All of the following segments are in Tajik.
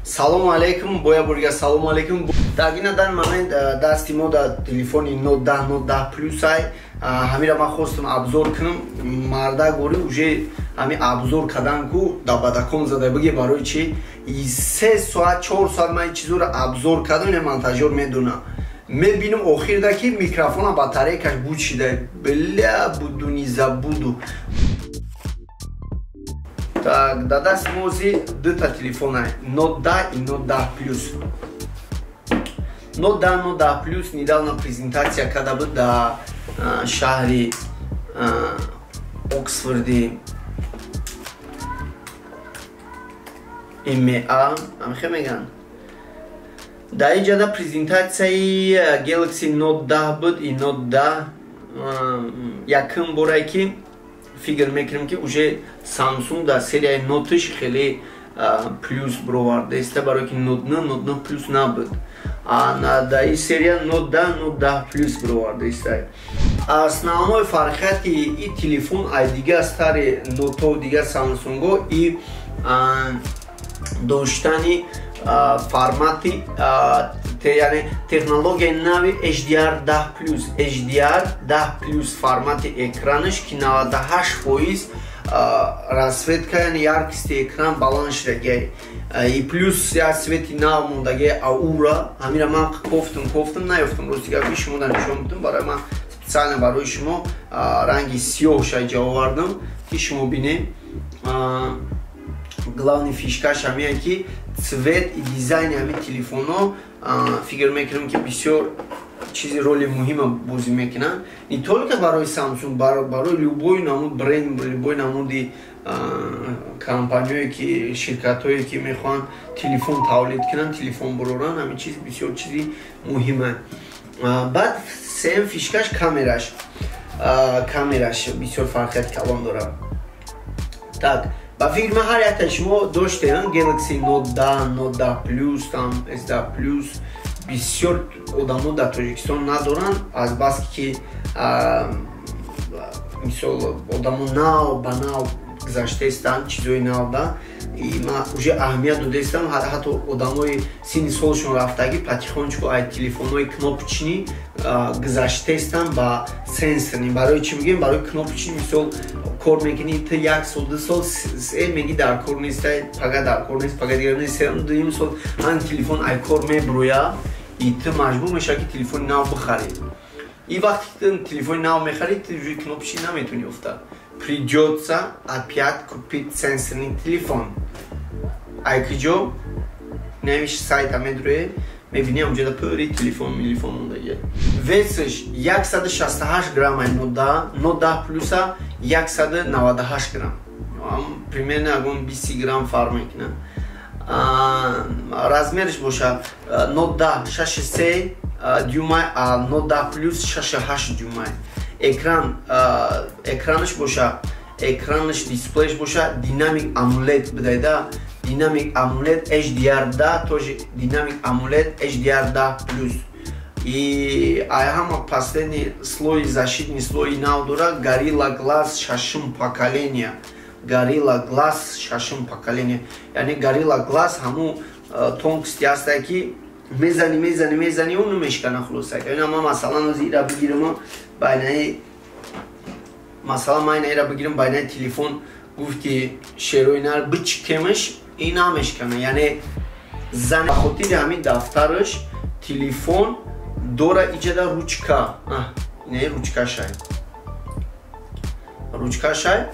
Салому алейкум, боя бурга, салому алейкум. Так, ина дар момент дасти мо дар телефони Note 10, Note 10 Plus ай. Ҳамира ман хостам обзор кунам. Марда гори уже ҳами обзор кардан ку да бадакон зада биге, барои чи 3 соат, 4 соат ман чизоро обзор кардам, ина монтажёр медона. Мебинам охирда ки микрофона батарейкаш буд шида. Бля, буду не забуду. Так, да даст мози дута телефона Note 10 и Note 10 Plus. Note 10, Note 10 Plus недавно презентация карда буд дар шаҳри Оксфорди МА, ҳамхе мегӯянд. Дар ин ҷода презентатсияи Galaxy Note 10 буд и Note 10 якум борае ки фикр мекунем ки уже Samsung дар серияи Note-ш хеле плюс бировардааста, барое ки Note 9, Note 9 Plus набуд. Дар ин серия Note 10, Note 10 Plus бировардааста. Основной фарқияти и телефон аз дигар стари Note-о, дигар Samsung-о и доштани формати, яъне технологияи нави HDR10 Plus, HDR10 Plus формати экранаш ки 98% расцветка, яъне яркости экран баланд шудагиай. И плюс як цвети нав мондагиай, аура. Ҳамира ман кофтум, кофтум, наёфтум, рости гапи шумо дар нишон будум. Барои ман специально барои шумо ранги сиёҳ шай ҷавовардам ки шумо бинед. Главный фишкаш ҳамия ки цвет и дизайни ҳамин телефонҳо, фикр мекунам ки бисёр чизи роли муҳима бозӣ мекунанд, не только барои Samsung, барои любой намуд бренд, любой намуди компаниое ки, ширкатҳое ки мехоҳанд телефон тавлид кунанд, телефон буроранд, ҳамин чиз бисёр чизи муҳима. Баъд сеюм фишкаш камераш. Камераш бисёр фарқияти калон дорад. Так, ба фикри ман ҳар якта шумо доштем Galaxy Note 10, Note 10 Plus, там S10 Plus. Бисёр одамо дар Тоҷикистон надоранд, аз баски ки мисол одамо нав ба нав гузаштаистанд, чизои нав да, и ман уже аҳамият додаистам, ҳатто одамои синни солшон рафтагӣ потихонечку ай телефонҳои кнопочный гузаштаистанд ба сенсорный. Барои чӣ мегӯем? Барои кнопочный мисол кор мекунӣ ту як сол, 2 сол, се, меги дар кор нест, пага дар кор нест, пага дигар нест, сеюм, дуюм сол ҳамин телефон ай кор мебурӯя и ту маҷбур мешавӣ ки телефони нав бихарӣ. И вақте ки ту телефони нав мехарӣ, ту уже кнопочный наметавонӣ ёфта, придётся опять купить сенсорный телефон. Ай куҷо? Навиш сайта медурӯе, мебинӣ онҷода пури телефон милифон мондагия. Весаш 168 грамм ай Note 10, Note 10 Plus 198 грамм, примерно ягон 20 грамм фарқ мекунад. Размераш боша Note 10 6,3 дюймай, а Note 10 Plus 6,8 дюймай. Экран, экранаш боша, экранаш, дисплеяш боша Dynamic AMOLED бидайда, Dynamic AMOLED HDR10, тоже Dynamic AMOLED HDR10 Plus. И ай ҳама последний слой, защитный слой нав дора, Gorilla Glass шашум поколения. Gorilla Glass шашум поколения, яъне Gorilla Glass ҳамун тонкости ҳастае ки мезани, мезани, мезани, он намешкана. Хулоса, ина ман масалан ози ира бигирам байнаи, масалан ман ина ира бигирам байнаи телефон, гуфти шерои нар бичкемаш, ин намешкана. Яъне зан ба хотири ҳамин дафтараш телефон дора иҷада ручка, не, ручкашай, ручкашай.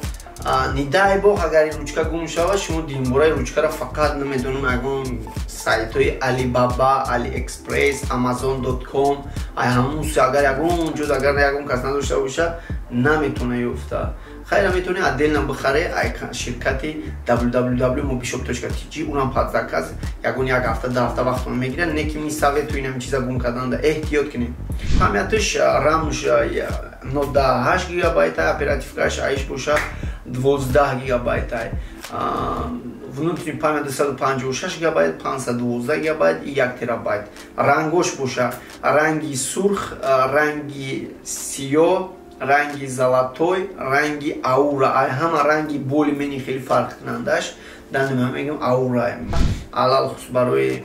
Не дай бог, агар ин ручка гум шавад, шумо димбораи ручкаро фақат, намедонам, ягон сайтҳои Alibaba, AliExpress, Amazon.com, ай ҳамун, агар ягон ҷоз, агар ягон кас надошта боша, наметавона ёфта. Хайр, метавонӣ отдельно бихаре ай ширкати www.mobishop.tg, унам под заказ, ягон як ҳафта, 2 ҳафта вақтон мегирад. Не ки ми советую ин чиза гум карданда, эҳтиёт кунед. Памяташ, рамш Note 8 гигабайта, оперативкаш аиш боша 12 гигабайта, внутренний память 256 гигабайт, 512 гигабайт и 1 терабайт. Рангош боша ранги сурх, ранги сиёҳ, ранги золотой, ранги аура. Ай ҳама ранги более-менее хеле фарқкунандаш. Данима мегӯям аура. Алалхусус барои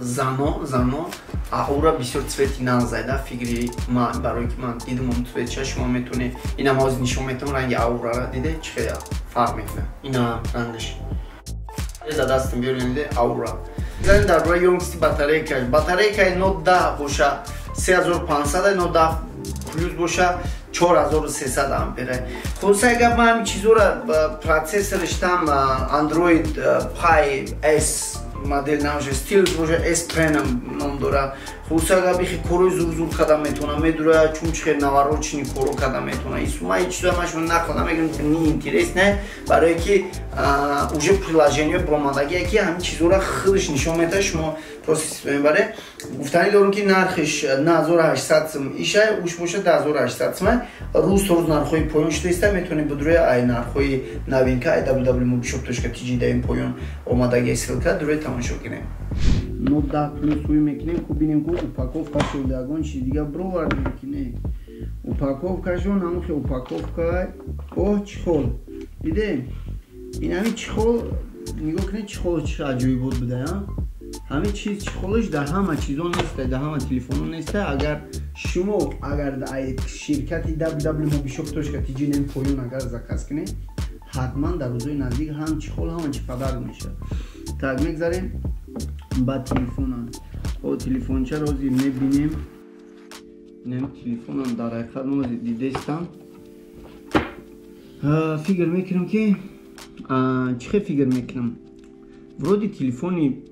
зано аура бисёр цвети нағзайда фикри ман, барои ки ман дидам он цветша, шумо метавонед инам ҳозир нишон метавон ранги аурара диде чӣ хел фарқ мекунад. Ина рангаш за дастам биёред аура. Дар бораи ёмкости батарейкаш. Батарейкаи Note 10 боша 3500, Note 10 плюс боша 4300 ампера. Хулосаи гап ман ҳамин чизора процессориш там Android Pie S модел намоша, стилус боша S Pen ном дора. Хулоса гап ихи корои зур-зур када метавона, медура чун чихел наворочни коро када метавона. Исума ҳеҷ чизоя ман шумо нақл намекунам, не интересно, барое ки уже приложение баромадагие ки ҳамин чизора худаш нишон медиҳад, шумо просто истифода мебаред. Гуфтанӣ дорам ки нархиш 9800 сум ишай, уш боша 10800 сум. Рӯз то рӯз нархҳои поён шуда иста, метавонед бидуред ай нархҳои новинка ай www.mobishop.tj дар ин поён омадагии ссылка дуред тамошо кунед. Note 10 плюс ҳуй мекунем, ку бинем ку упаковка шуда, ягон чиз дига бировардем ки не. Упаковкашон ҳамон хел упаковка. О, чехол. Дидем? Ин ҳамин чехол, нигоҳ кунед чехол чӣ аҷоибот буда, а? Ҳамин чиз чехолаш дар ҳама чизо нест, дар ҳама телефонҳо нест. Агар шумо агар ширкати www.mobishop.tj нем поён агар заказ кунед, ҳатман дар рӯзҳои наздик ҳам чехол ҳама чи падарк мешавад. Так мегзарем ба телефона. О, телефончаро ҳозир мебинем. Нем телефонам дар ҳақиқат мо ҳозир дидестам. Фикр мекунам ки чӣ хел фикр мекунам? Вроде телефони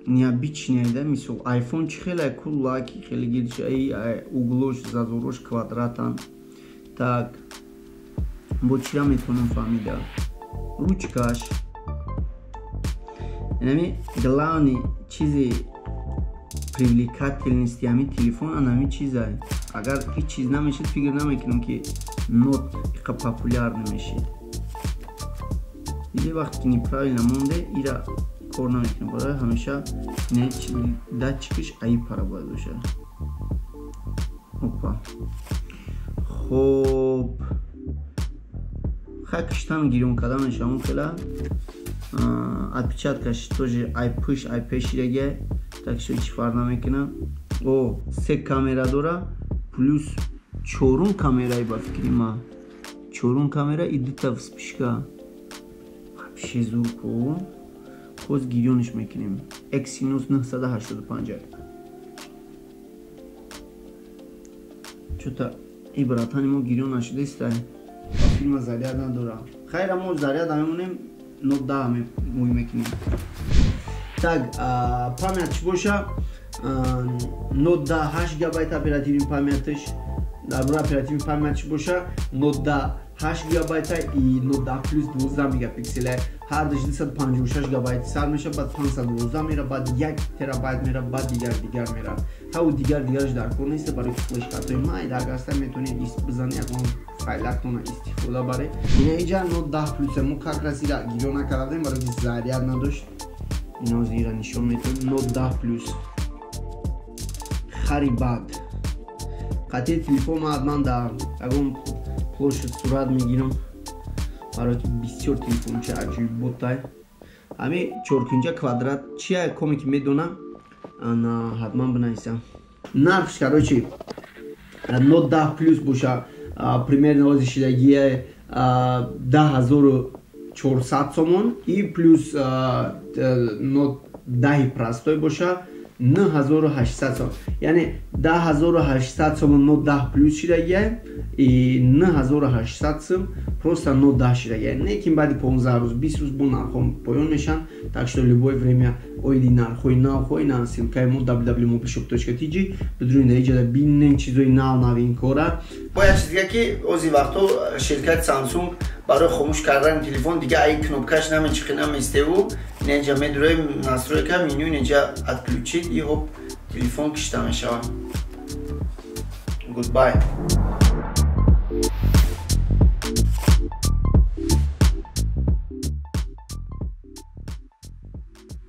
необычный да, мисол iPhone чӣ хеле куллаки хеле гирчаи углош зазорош квадратан. Так бо чира метавонам фаҳмида? Ручкаш. Инами главный чизи привлекательности ҳамин телефон ан ҳамин чиза. Агар ҳеҷ чиз намешид, фикр намекунам ки Note иқа популяр намешид. Диде вақте ки неправильно монде, ира кор намекунам. Барои ҳамеша датчикиш аи пара бояд бошад. Опа. Хоб. Хай киштан гирён карда мешавам хела. Отпечаткаш тоже ай пуш ай пешидаге, так что ҳеҷ фарқ намекунад. О, се камера дора, плюс чорум камераи ба фикри ман. Чорум камера и дута вспышка. Вообще зур ку. Боз гирёниш мекунем. Exynos 985. Чё-то и братани мо гирён нашудеста. Филма заряд надора. Хайр, мо заряд намемонем, Note 10 муй мекунем. Так, память чӣ боша? Note 10 8 гигабайт оперативный памятиш. Дар бораи оперативный память чӣ боша? Note 10 8 гигабайта и Note 10 плюс 12 мегапикселя. Ҳар душ 256 гигабайт сар меша, баъд 512 мера, баъд 1 терабайт мера, баъд дигар мера. Ҳаву дигараш дар кор нест, барои флешкартҳои майда агар ҳаста метавонед бизанед ягон файлатона истифода баред. Ина иҷа Note 10 плюс мо как раз ира гирё накардем, барои ки заряд надошт. Ино ира нишон метавонем. Note 10 плюс хари бад. Қатъи телефон ман ҳатман дар ягон площадь сурат мегирам, барои ки бисёр телефонча аҷоиботай. Ҳамин чоркунҷа квадрат чия коме ки медонам, ана ҳатман бинависам. Нархш короче Note 10 плюс боша примерно ҳозир шидагие 10400 сомон и плюс Note 10 простой боша 9800 сом. Яъне 10800 сомон Note 10 плюс шидагия и 9800 сом просто Note 10 шидагия. Лекин баъди 15 рӯз 20 рӯз бо нархҳо поён мешаванд. Так что любое время оиди нархҳои нав хоҳед, на ссылкаи мо www.mobishop.tj бидуред дар иҷода бинед чизои нав навинкора. Бо як чиз дига ки ози вақтҳо ширкати Samsung барои хомӯш кардани телефон дига ай кнопкаш намечиқи наместеву инҷа медуроем настройка меню инҷа отключить и хоп телефон кишта мешавад. Goodbye.